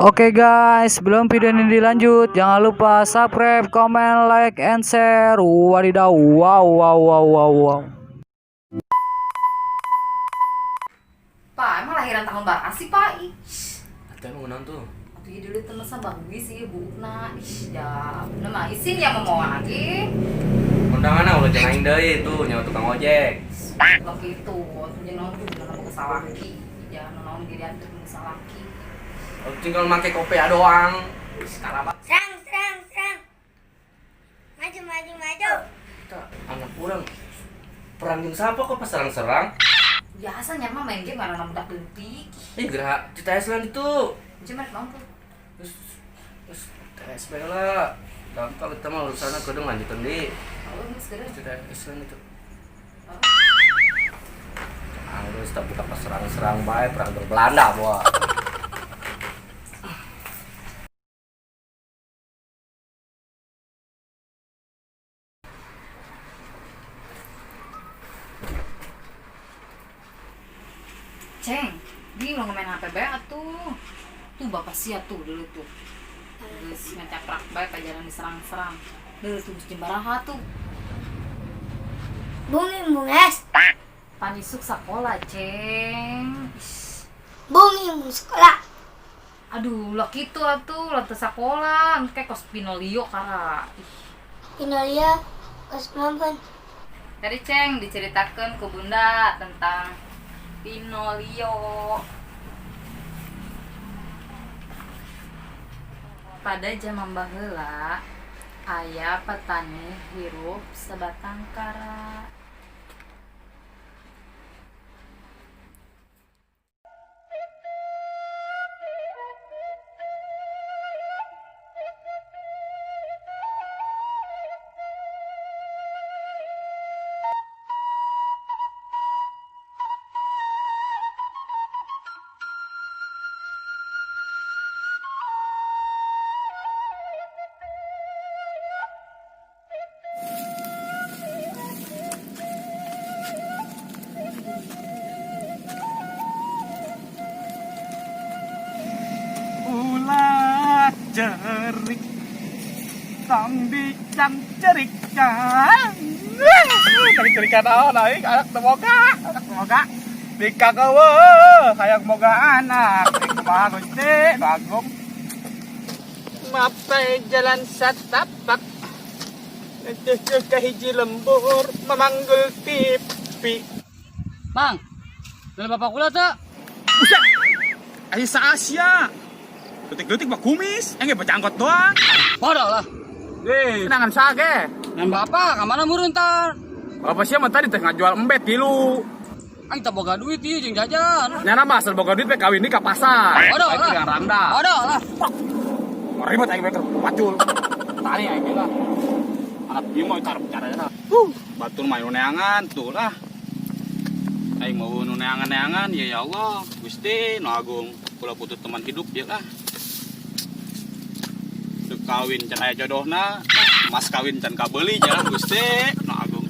Oke guys, sebelum video ini dilanjut, jangan lupa subscribe, comment, like, and share. Wadidaw, wow, wow, wow, wow, wow. Pak, emang lahiran tahun berapa sih, Pak? Ih, Atau emang naon tuh? atuh ieu dulu temen sama bagus sih, buukna. Ih, ya, nama isin ya mau lagi. Undangan ulah jangan aing deui tuh nyawa tukang ojek. Lo gitu, atuh jeung naon tuh bener boga salaki. Jangan naon ge diantar boga salaki. Oh, tinggal make kopi doang. Karabat. Serang, serang, serang. Maju, maju, maju. Kita anak urang perang jeung siapa kok pas serang-serang? Biasanya mah main game karena budak leutik. Ih, gerak Cita Island itu. Cuma naon tuh? Terus terus TS bae lah. Gampang kita mah urusanna kudu lanjutan di Oh, geus geus. Cita Island itu. Anggeus tak buka pas serang-serang bae perang jeung Belanda moal. Ceng, di lo main HP bae atuh. Tuh bapak sia tuh dulu tuh. Geus main caprak bae pajaran diserang-serang. Dulu tuh geus jembaraha tuh. Bumi bungas. Panisuk sekolah, Ceng. Ih. Bumi bung sekolah. Aduh, lah gitu atuh, lah teu sakola, kayak kos Pinolio kara. Ih. Pinolia, kos mampan. Tadi Ceng diceritakan ke Bunda tentang Pinolio. Pada zaman baheula, aya petani hirup sebatang kara. Ulah cerik tong dicang cerik cang cerik-cerikan naon aing anak teu boga anak teu boga dikakeueuh hayang boga anak aing kumaha Gusti Nu Agung mapai jalan satapak Ngecuh ka hiji lembur memanggul pipi. Mang, dari bapak kula tuh. Buset! Ayo sa Asia. Detik-detik mah kumis, enggak berjanggot doang. Bodoh lah. Eh, nangan sage. Yang bapak, kemana murun ntar? Bapak siapa tadi teh ngajual embet tilu. Aing tak boga duit ieu jeung jajan. Nyana mah asal boga duit kawin di ka pasar. Bodoh Aing lah. dengan randa. Bodoh lah. Ribet aing beker pacul. Tani aing lah. Anak ieu mah cara caranya. Batur mah nu neangan tuh lah. Aing mau nu neangan-neangan ya ya Allah, Gusti nu Agung. Kula putus teman hidup ya lah. Teu kawin can aya jodohna, mas kawin can kabeuli ya Gusti nu Agung.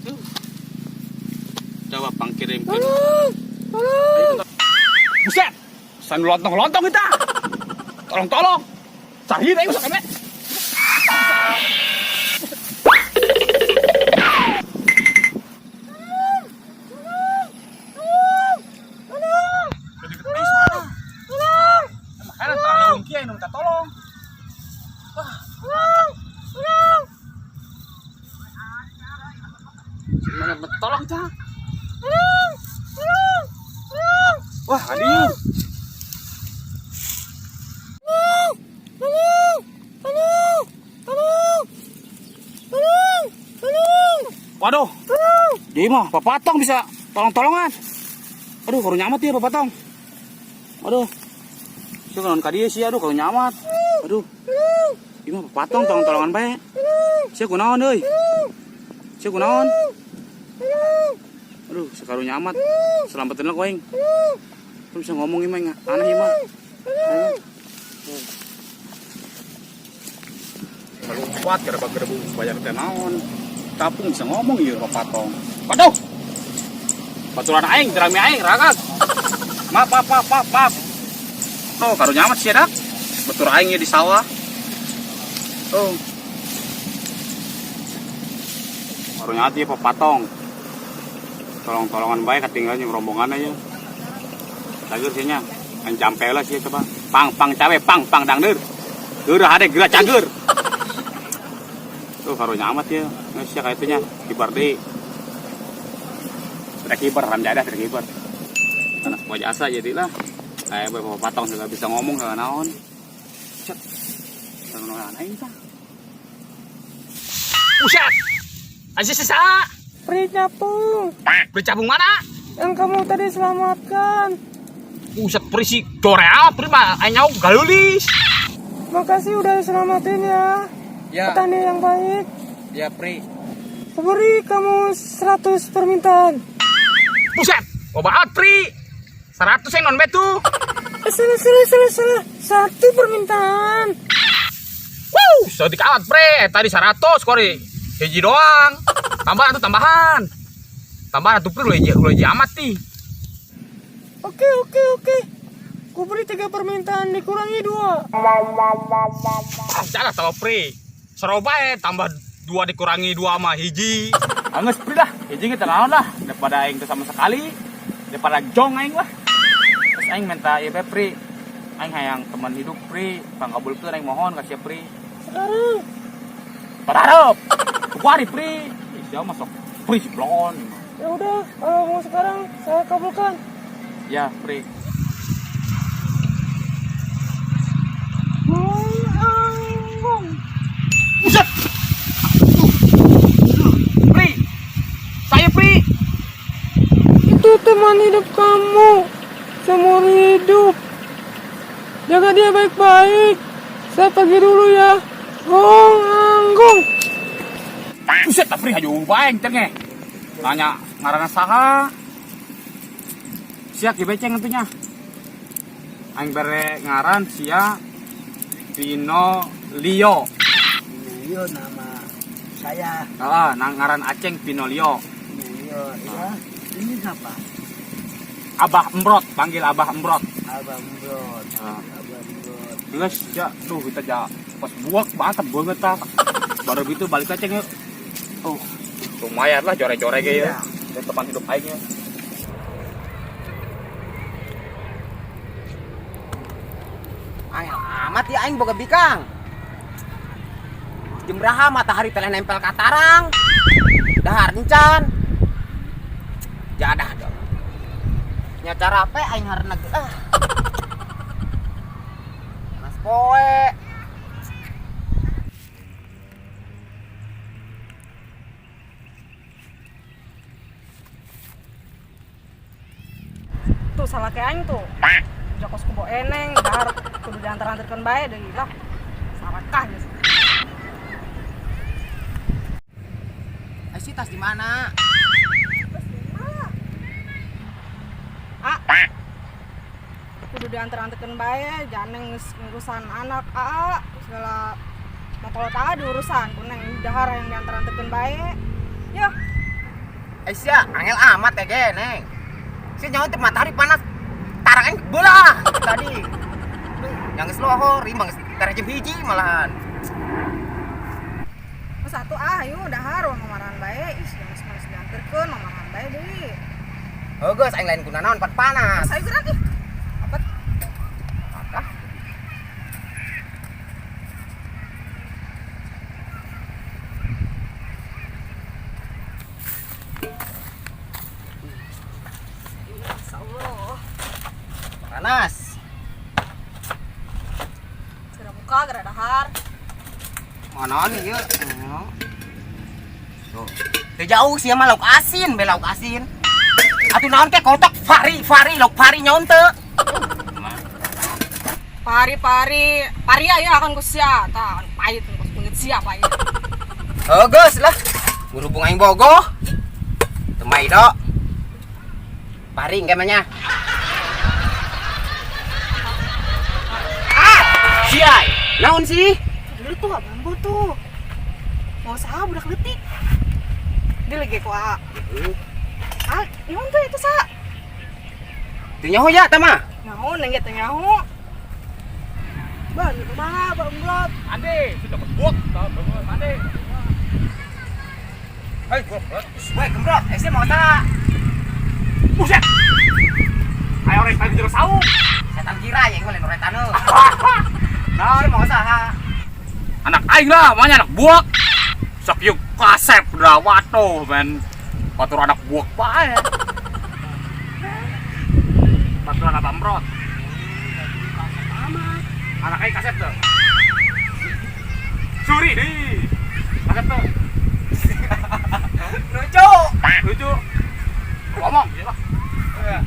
Tuh. Coba pangkirimkeun. Buset. San lontong-lontong kita. Tolong-tolong. Cari aing sok eme. Makanya terlalu kiai nu minta tolong. Gimana tolong kita? Wah, adieu. Waduh. Dia mah papatong bisa tolong-tolongan. Aduh, baru nyamat dia papatong. Aduh. Itu kalau ka dia sih, aduh kalau nyamat. Aduh. Ieu mah papatong tolong-tolongan bae. Sia kunaon euy? Sia kunaon? Aduh, sekaru nyamat. Selamatin lah aing. Lu bisa ngomong ieu mah aneh ieu mah. Melompat gerebek-gerebek bayar teh naon. Kapung bisa ngomong ieu papatong. Waduh. Baturan aing, jerami aing, ragas. Maaf, maaf, maaf, maaf, maaf. Oh, karunya amat sih dak. Betul aing di sawah. Oh. Karunya hati patong. Tolong-tolongan baik ketinggalan yang rombongan aja. Cager sih nya. Yang campe lah sih coba. Pang pang cawe pang pang dangder. Geurah hade geura cager. Tuh karunya amat ya. Geus sia ka itunya kibar deui. Tidak kibar haram jadah tidak kibar. Karena sebuah jasa jadilah. Kayak bapak patong juga bisa ngomong gak naon. Cet. Naon aing tah. Buset. Aziz sisa. Pri capung Pri capung mana? yang kamu tadi selamatkan. Buset pri si dorea pri mah aing nyauk galulis. Makasih udah selamatin ya. Ya. Petani yang baik. Ya, Pri. Beri kamu 100 permintaan. Buset, loba amat pri. 100 yang non betu. Salah, salah, salah, salah. Satu permintaan. Wuh, saeutik amat pre. Tadi 100 kori. Hiji doang. Tambahan tuh tambahan. Tambahan tuh pri lu hiji amat ti. Oke, oke, oke. Ku beri 3 permintaan dikurangi 2. Ah, jangan sama pri. Seru bae tambah 2 dikurangi 2 sama hiji. Anggeus pri lah, hiji kita naon lah daripada aing teu sama sekali, daripada jong aing lah. Terus aing minta ieu bae pri. Aing hayang teman hidup pri, pangkabulkeun aing mohon ka sia pri. Sekarang Berharap. Kuari pri. Ih, sia masuk pri si blon. ya udah, kalau mau sekarang saya kabulkan. Ya, pri. Buset. Pri. Saya Pri. Itu teman hidup kamu seumur hidup. Jaga dia baik-baik. Saya pergi dulu ya. Gong anggung. Buset, Pri hayu bae teh nge. Nanya ngaranna saha? Sia ki beceng atunya. Aing bere ngaran sia Pino Lio. Lio nama saya. Ah, nang ngaran Aceng Pino Lio. Lio ya. Ini siapa? Abah Embrot, panggil Abah Embrot. Abang Brot. Ah. Abang Brot. Geus ya, duh kita ja pas buak banget banget tah. Baru gitu balik Aceng yuk. Oh, lumayan lah jore-jore ge ya. Dan teman hidup aing ya. Angel amat ya aing boga bikang. Jembraha matahari telah nempel ka tarang. Dahar encan. Jadah dong. Nya cara pe aing harna ge ah. Mas poe. Tuh salah kayak aing tuh. Jokos kubo eneng, dahar kudu diantar-antarkeun bae deui lah. Sarakah geus. Ai si tas di mana? Ah. Kudu diantar-antarkeun bae, jangan geus ngurusan anak aa segala mokolot aa diurusan ku neng dahar yang diantar-antarkeun bae. Yo. Ai sia angel amat ya ge neng. Si nyawa teh matahari panas. Tarang aing belah tadi. Yang geus lohor, ieu mah geus tara jam 1 malahan. Geus atuh ah, ayo dahar ulah mamarahan bae. Ih, geus males diantarkeun mamarahan bae deui. Oh, geus aing lain kuna naon pat panas. Ayo gerak ih. Apa? Ah. Insyaallah. Panas. Segera buka gerak dahar. Mana nih ieu? Tuh. Teu jauh sia mah lauk asin, be lauk asin. Atuh naon teh kotak fari fari lauk fari nyaon teu? Pari pari pari aya akan ku sia tah pahit ku beungeut sia pahit. Heuh geus lah. Berhubung aing bogoh. Teu maido. Pari engke mah nya. Ah, sia. Naon sih? Dulu tuh bambu tuh. Mau saha budak leutik. Dia lagi ku A. Ah, naon tuh itu sa? Teu nyaho ya tah mah. Nyaho neng ge teu nyaho. Bang, kemana Bang Blot? Ade, sudah kebuk. Ade. Hai, goblok. Woi, gembrot, sia mau saha? Buset. Ayo rek tadi jero saung. Setan kira ya mah lain urang taneuh. Nah, mau saha? Anak aing lah, makanya anak buak. Sok yuk kasep udah watuh men. Batur anak buak bae. Batur anak bamrot. Anak aing kasep tuh. Suri deh. Kasep tuh. Lucu. Lucu. Ngomong gitu lah.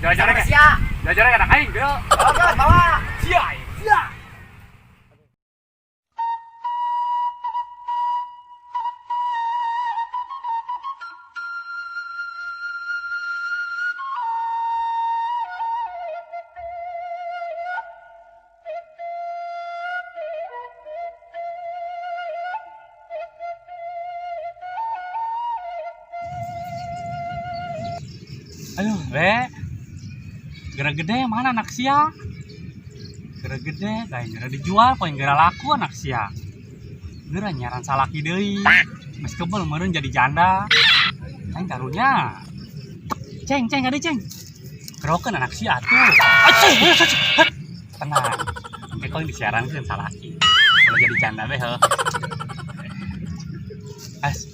Jalan-jalan Sia. Jalan-jalan anak aing gitu. Bawa, bawa. Sia. Sia. Aduh, Re. Gara gede mana anak sia? Gara gede, lain gara dijual, poin gara laku anak sia. Gara nyaran salaki deui. Geus kebel meureun jadi janda. Aing karunya. Ceng, ceng ade ceng. Kerokeun anak sia atuh. Aceh, aceh. Tenang. Engke kau disiarankeun salaki. Kalau jadi janda teh heuh. As.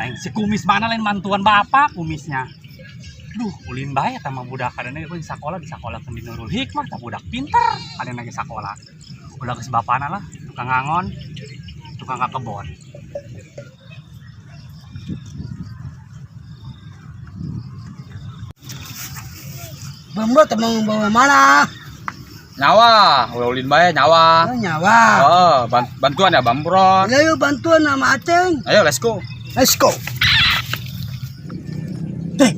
Aing si kumis mana lain mantuan bapak kumisnya. Duh, ulin bae eta mah budak kadang ge sakola di sakola di Nurul Hikmah tah budak pinter ada lagi sakola. Ulah geus bapana lah, tukang ngangon, tukang ka kebon. Bang Blot mau bawa mana? Nyawa, ulah ulin bae nyawa. Oh, nyawa. Oh, bantuan ya Bang Brot. Ayo bantuan sama Aceng. Ayo let's go. Let's go. Deh,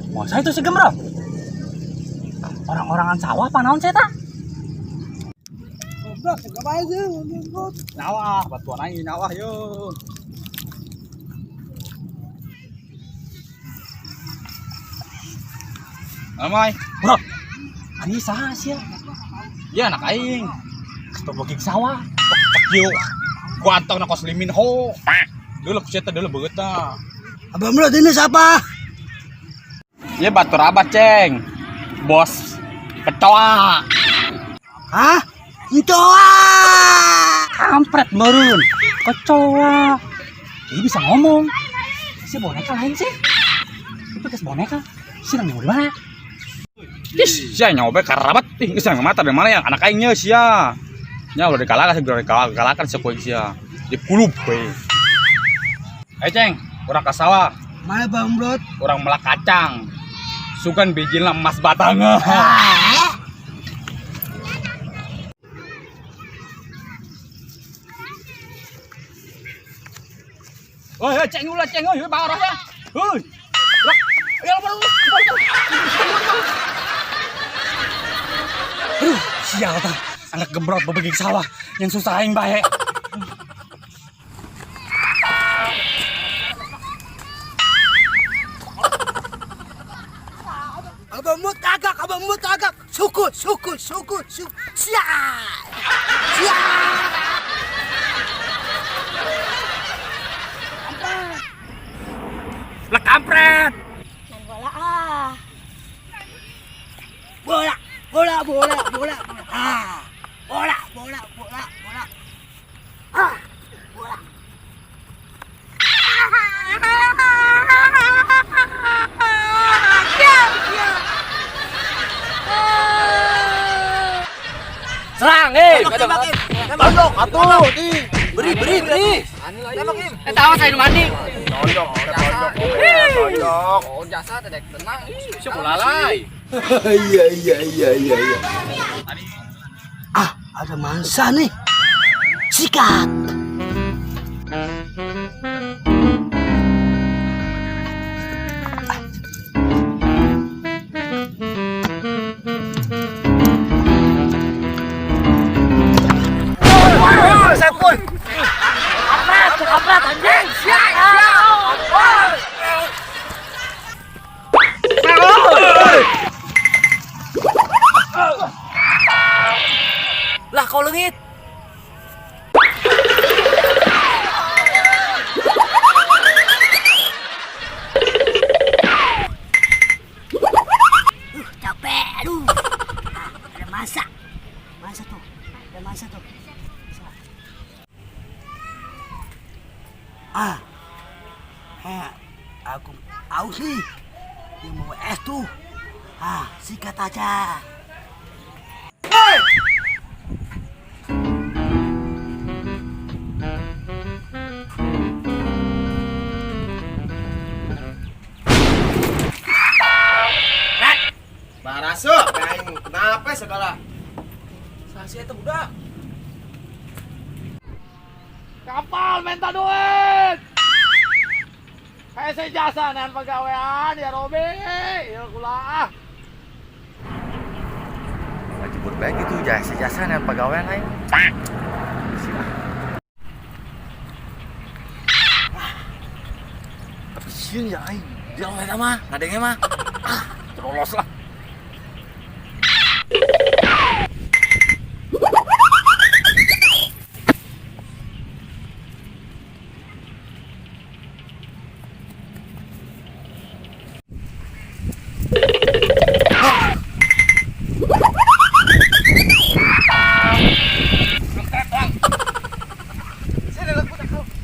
masa itu si Gembrot? Orang-orangan sawah apa naon saya tak? Goblok, ngapain sih? Goblok. Nyawa, bantuan aing nyawa yo. Amai, bro. Ani saha sia? Ya anak aing. Ketobogik sawah. Tok yo. Gua antong na kos limin ho. Dulu ku sia dulu beungeut tah. Abang Blot ini siapa? Ya batur abah ceng. Bos kecoa. Hah? Kecoa. Kampret meureun. Kecoa. Jadi bisa ngomong. Si boneka lain sih. Itu kes boneka. Si nang di mana? Ih, sia nyoba karabat. Ih, geus mata di mana ya anak aing nya sia. Nya udah dikalahkan, udah dikalahkan sia koe sia. Dikulub koe. Eh ceng, urang ka sawah. Mana Bang Blot? Urang melak kacang. Sugan bijilna emas batangan. Oi, oi, ceng ulah ceng, oi, bawa ya. Hoi. Ya, aduh, sial tah. Anak gembrot bebegik sawah yang susah aing bae. Abang Mut agak, Abang Mut agak. Suku, suku, suku, suku. Sial. Sial. Lah kampret. Main bola ah. Bola, bola, bola, bola, bola. Ah. Bola, bola, bola, bola. Ah, bola. Serang, eh. Tondok atuh, di. Beri, beri, beri. Eh tahu saya nu mandi. Tondok, tondok. Tondok. Oh, jasa teh tenang. Sia lalai. Iya, iya, iya, iya, iya. Ah, ada mangsa nih. Sikat. Kampret, anjing. Sial. Tembakau leungit. Capek, aduh. Ah, ada masa. Masa tuh. Ada masa tuh. Masa. Ah. Eh, aku aus nih. Dia mau es tuh. Ah, sikat aja. Barasuk, aing kenapa segala? Sasi eta budak. Kapal minta duit. Hese jasa nan pagawean ya Robi, ya kula ah. Ngajebur bae gitu jasa-jasa nan pagawean aing. Sih ah. Tapi sieun ya aing. Dia mah eta mah, ngadenge mah. Ah, terlolos lah.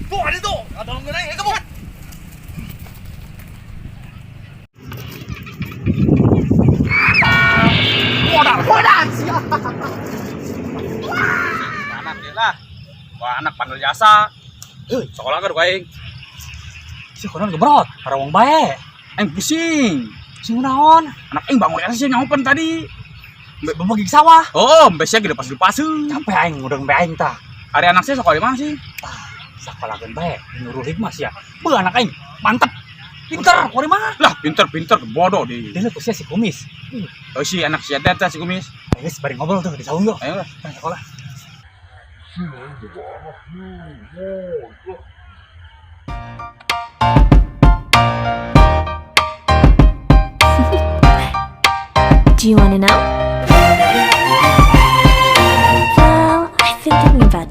Tuh ada tuh, ada orang ngenain, kamu. Modal, siap. Anak dia lah, wah anak pandel jasa. Sekolah kan aing. Si konon gebrot, para wong bae. Aing pusing. Sing naon? Anak aing bangun sih nyaopan tadi. Bebegi sawah. Oh, besnya gede pas lupa. Capek aing ngudeng bae aing tah. Hari anak saya sekolah di mana sih? Sakolakeun bae Nurul Hikmah sia. Beuh anak aing mantep. Pinter, kuari mah. Lah, pinter-pinter bodoh di. Dia tuh si kumis. Oh si anak si Deta si kumis. Ayo geus bari ngobrol tuh di saung tuh. Ayo lah. Bareng sekolah. Do you want to know? Well, I've been thinking about